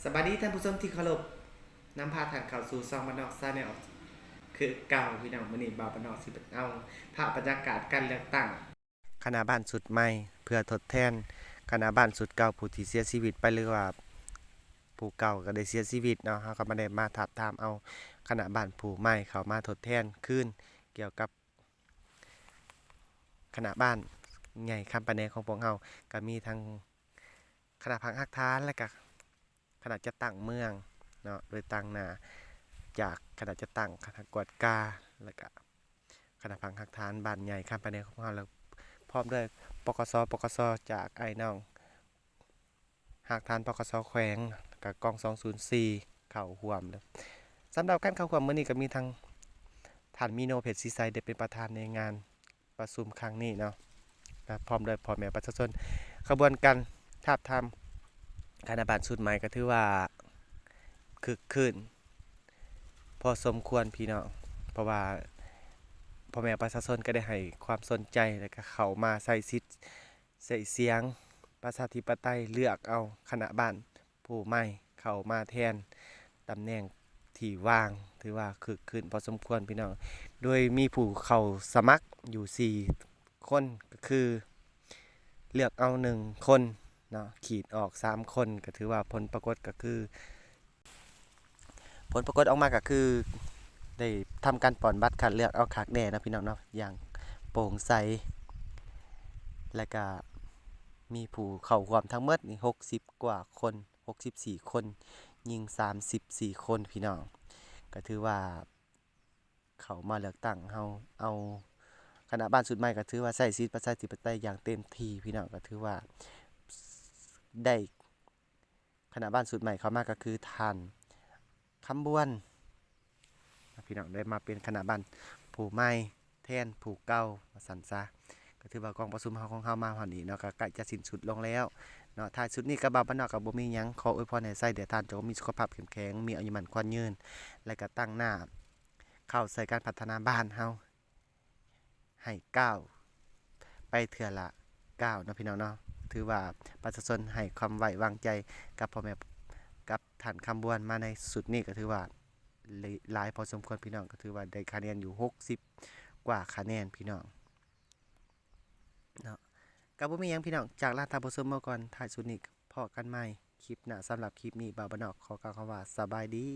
ສະບາຍດີທ່ານຜູ້ຊົມທີ່ເຄົາລົບ, ນຳພາທ່ານເຂົ້າສູ່ຊ່ອງບ້ານນອກ Channel ຄືເກົ່າ. ພີ່ນ້ອງ, ມື້ນີ້ບ່າວບ້ານນອກຊິເອົາພາບບັນຍາກາດການເລືອກຕັ້ງຄະນະບ້ານຊຸດໃໝ່ ເພື່ອທົດແທນຄະນະບ້ານຊຸດເກົ່າ ຜູ້ທີ່ເສຍຊີວິດໄປ ຫຼືວ່າຜູ້ເກົ່າກໍໄດ້ເສຍຊີວິດເນາະ. ເຮົາກໍມາໄດ້ມາທາບທາມເອົາຄະນະບ້ານຜູ້ໃໝ່ເຂົ້າມາທົດແທນຄືນ ກ່ຽວກັບຄະນະບ້ານໃຫຍ່ຄຳປະແນຂອງພວກເຮົາ ກໍມີທັງຄະນະພັກຮາກຖານ ແລະກະ ຄະນະຈັດຕັ້ງເມືອງເນາະ ໂດຍຕາງໜ້າຈາກຄະນະຈັດຕັ້ງ, ຄະນະກວດກາ ແລະກະຄະນະພັກຮາກຖານບ້ານໃຫຍ່ຄຳປະແນຂອງເຮົາ ແລະ ພ້ອມດ້ວຍ ປກສ ປກສ ຈາກອ້າຍນ້ອງຮາກຖານ ປກສ ແຂວງ ແລະກະກອງສອງສູນສີ່ ເຂົ້າຮ່ວມ. ສຳລັບການເຂົ້າຮ່ວມມື້ນີ້ກໍມີທັງທ່ານ ມີໂນ ເພັດສີໄຊ ໄດ້ເປັນປະທານໃນງານ ປະຊຸມຄັ້ງນີ້ເນາະ ແລະ ພ້ອມດ້ວຍພໍ່ແມ່ປະຊາຊົນ. ຂະບວນການທາບທາມຄະນະບ້ານຊຸດໃໝ່ກໍຖືວ່າຄຶກຄື້ນພໍສົມຄວນພີ່ນ້ອງ, ເພາະວ່າພໍ່ແມ່ປະຊາຊົນກໍໄດ້ໃຫ້ຄວາມສົນໃຈ ແລະ ກໍເຂົ້າມາໃຊ້ສິດໃຊ້ສຽງປະຊາທິປະໄຕ ເລືອກເອົາຄະນະບ້ານ ຜູ້ໃໝ່ເຂົ້າມາແທນຕຳແໜ່ງທີ່ວ່າງ ຖືວ່າຄຶກຄື້ນພໍສົມຄວນພີ່ນ້ອງ, ໂດຍມີຜູ້ເຂົ້າສະໝັກຢູ່ສີ່ຄົນ ກໍຄືເລືອກເອົາໜຶ່ງຄົນເນາະ ຂີດອອກສາມຄົນ. ກໍຖືວ່າຜົນປາກົດກໍຄື ຜົນປາກົດອອກມາກໍຄືໄດ້ທຳການປ່ອນບັດຄັດເລືອກເອົາຄັກແນ່ເນາະພີ່ນ້ອງເນາະ ຢ່າງໂປ່ງໃສ ແລະກະມີຜູ້ເຂົ້າຮ່ວມທັງໝົດນີ້ຫົກສິບກວ່າຄົນ ຫົກສິບສີ່ຄົນ, ຍິງສາມສິບສີ່ຄົນພີ່ນ້ອງ. ກໍຖືວ່າເຂົ້າມາເລືອກຕັ້ງເຮົາ ເອົາຄະນະບ້ານຊຸດໃໝ່ ກໍຖືວ່າໃຊ້ສິດປະຊາທິປະໄຕຢ່າງເຕັມທີ່ພີ່ນ້ອງ. ກໍຖືວ່າໄດ້ຄະນະບ້ານຊຸດໃໝ່ເຂົ້າມາ ກໍຄືທ່ານ ຄຳບວນ ພີ່ນ້ອງ ໄດ້ມາເປັນຄະນະບ້ານຜູ້ໃໝ່ແທນຜູ້ເກົ່າວ່າຊັ້ນຊະ. ກໍຖືວ່າກອງປະຊຸມເຮົາ ຂອງເຮົາມາຮອດນີ້ເນາະ ກໍໃກ້ຈະສິ້ນສຸດລົງແລ້ວເນາະ. ທ້າຍສຸດນີ້ກໍບ່າວບ້ານນອກກໍບໍ່ມີຫຍັງ, ຂໍອວຍພອນໃຫ້ໄຊແດ່ທ່ານ ຈົ່ງມີສຸຂະພາບເຂັ້ມແຂງ, ມີອາຍຸໝັ້ນຂວັນຍືນ ແລະ ກໍຕັ້ງໜ້າເຂົ້າໃສ່ການພັດທະນາບ້ານເຮົາ ໃຫ້ກ້າວໄປເທື່ອລະກ້າວເນາະພີ່ນ້ອງເນາະ. ຖືວ່າປະຊາຊົນໃຫ້ຄວາມໄວ້ວາງໃຈກັບພໍ່ແມ່ ກັບທ່ານຄຳບວນມາໃນຊຸດນີ້ ກໍຖືວ່າຫຼາຍພໍສົມຄວນພີ່ນ້ອງ, ກໍຖືວ່າໄດ້ຄະແນນຢູ່ຫົກສິບກວ່າຄະແນນພີ່ນ້ອງເນາະ. ກໍບໍ່ມີຫຍັງພີ່ນ້ອງ, ຈາກລາທ່ານຜູ້ຊົມມາກ່ອນ, ທ້າຍສຸດນີ້ພໍ້ກັນໃໝ່ຄລິບໜ້າ. ສຳລັບຄລິບນີ້ ບ່າວບ້ານນອກຂໍກ່າວຄຳວ່າສະບາຍດີ.